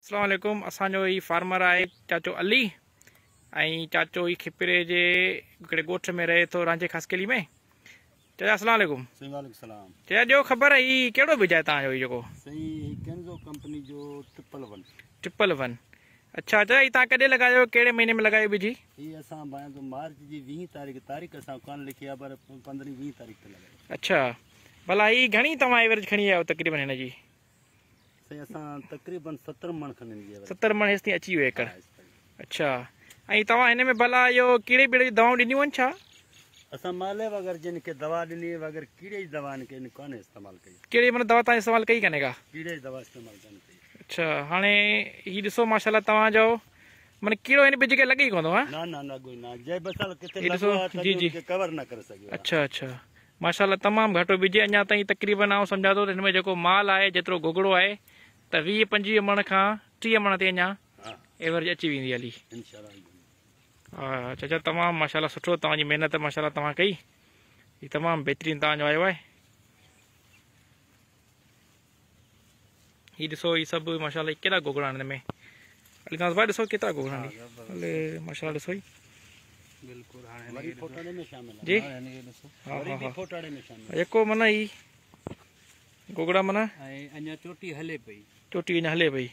اسلام عليڪم اسان جو هي فارمر آهي چاچو علي ۽ چاچو هي کپري جي هڪڙي ڳوٺ ۾ رهي ٿو رانجهي خاصخيلي ۾ چاچا اسلام عليڪم. سائين وعليڪم السلام. چاچا ڏيو خبر هي ڪهڙو ٻج آهي توهان جو هي جيڪو. سائين هي ڪينزو ڪمپني جو ٽرپل ون. ٽرپل ون اڇا چاچا هي توهان ڪڏهن لڳايو ڪهڙي مهيني ۾ لڳايو ٻج هي. هي اسان ڀانيان ٿو مارچ جي ويهين تاريخ تاريخ اسان ڪانه لکي آهي پر پندرهين ويهين تاريخ تي لڳايو. اڇا ڀلا هي گهڻي توهان ايوريج کڻي آيا آهيو تقريبن هن جي. سائين اسان تقريبن 70 مڻ کن هن جي ايوريج. 70 مڻ هيستائين اچي ويو ايڪڙ. اڇا ۽ توهان هن ۾ ڀلا اهو ڪيڙي ٻيڙي جون دوائون ڏنيون آهن ڇا؟ اسان مالي وغيره جن کي دوا ڏني وغيره ڪيڙي جي دوا هن کي ڪانه استعمال ڪئي. ڪيڙي جي معنيٰ دوا توهان استعمال ڪئي ڪانهي ڪا؟ ڪيڙي جي دوا استعمال ڪانه ڪئي. اڇا هاڻي هي ڏسو ماشاءالله توهان جو معنيٰ ڪيڙو هن ٻج کي لڳي ئي ڪونه ٿو ها؟ نه نه لڳو ئي نه جي بصل ڪٿي لڳو آهي ته به ان کي ڪور نه ڪري سگهيو آهي. اڇا اڇا ماشاءالله تمام گهاٽو ٻج اڃا تائين تقريبن آئون سمجهان ٿو ته هن ۾ جيڪو مال آهي جيترو گوگڙو آهي ته 20 25 مڻ کان 30 مڻ تائين اڃا ايوريج اچي ويندي هلي. ها چاچا تمام ماشاءالله سٺو توهان جي محنت ماشاءالله توهان ڪئي هي تمام بهترين توهان جو آيو آهي. هي ڏسو هي سڀ ماشاءالله ڪيڏا گوگڙا آهن هن ۾ علي نواز ڀاء ڏسو ڪيترا گوگڙا آهن هلي ماشاءالله ڏسو هي بلڪل هاڻي وري ڦوٽاڙي ۾ شامل جي ڏسو وري به ڦوٽاڙي ۾ شامل جيڪو معنی هي گوگڙا معنی ۽ اڃا چوٽي هلي پئي چوٽي اڃا هلي پئي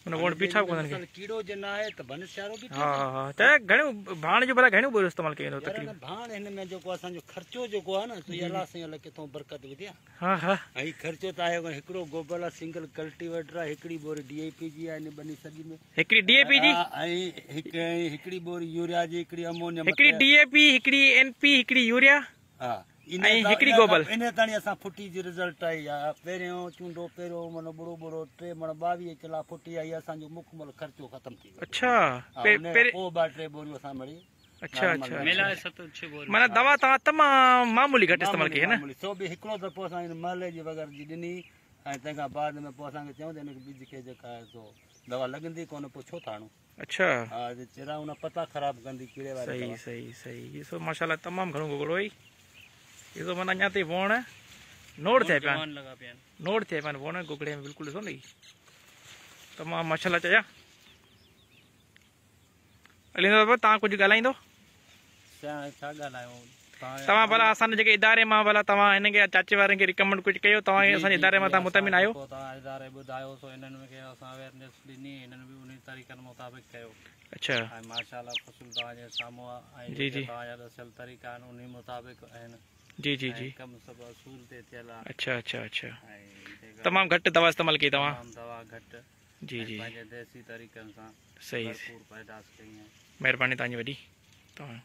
ان ووڻ بيٺا به ڪونهن کي. ڪيڙو جي نه آهي ته بنسيارو به ها ها ته گهڻيون ڀاڻ جو ڀلا گهڻيون ٻوريون استعمال ڪيون ويندو تقريبن. يار ڀاڻ هن ۾ جيڪو اسان جو خرچو جيڪو آهي نه سو الله سائين الله ڪٿون برڪت وڌي آ. ها ها. هي خرچو ته آهي هڪڙو گوبل آ سنگل ڪلٽيويٽر آ هڪڙي ٻوري ڊي اي پي جي آ ان ٻني سڄي ۾. هڪڙي ڊي اي پي جي. ۽ هڪ هڪڙي ٻوري يوريا جي هڪڙي امونيم. هڪڙي ڊي اي پي هڪڙي اين پي هڪڙي يوريا. ها ۽ هڪڙي گوبل. انهي تاڻي اسان ڦٽي جي رزلٽ آئي آ پهريون چونڊو پهريون معنيٰ ٻڙو ٻڙو ٽي مڻ 22 ڪلا ڦٽي آئي اسان جو مڪمل خرچو ختم ٿي ويو. اڇا پهرين پوء ٻه ٽي ٻوريون اسان مڙئي اڇا اڇا ملائي ست ڇهه ٻوريون معنيٰ دوا توهان تمام معمولي گهٽ استعمال ڪئي نه. معمولي سو به هڪڙو دفعو اسان ان محلي جي وغيره جي ڏني ۽ تنهن کان بعد ۾ پوء اسان کي چيائون ته ان ٻج کي جيڪا آهي سو دوا لڳندي ڪونه پوء ڇو ٿا هڻون. اڇا. ها جي چرا ان پتا خراب ڪندي ڪيڙي واري صحيح دوا. صحيح صحيح ڏسو ماشاءالله تمام گهڻو گوگڙو هي ڏسو معنيٰ اڃا تائين ووڻ نوڙ ٿيا پيا جوان لڳا پيا آهن. نوڙ ٿيا پيا آهن ووڻ گوگڙي ۾ بلڪل ڏسو نه هي تمام ماشاءالله چيا علي نواز بابا توهان ڪجهه ڳالهائيندو؟ ڇا ڳالهايون توهان ڀلا اسان جي جيڪي اداري مان ڀلا توهان هن کي چاچي وارن کي ريڪمنڊ ڪجهه ڪيو توهان اسان جي اداري مان توهان مطمئن آهيو؟ توهان اداري ٻڌايو سو انهن کي اسان اويرنيس ڏني انهن به انهي طريقن مطابق ڪيو. اڇا. ۽ ماشاءالله فصل توهان جي سامهون آ ۽ جي جي جيڪي توهان جا ڏسيل طريقا آهن انهي مطابق آهن. جي جي جي. ۽ ڪم سڀ اصول تي ٿيل آ. اڇا اڇا اڇا. ۽ جيڪا تمام گهٽ دوا استعمال ڪئي توهان. تمام دوا گهٽ. جي ۽ جي. پنهنجي ديسي طريقن سان صحيح ڀرپور پيداس ڪئي آهي. مهرباني توهان جي وڏي توهان.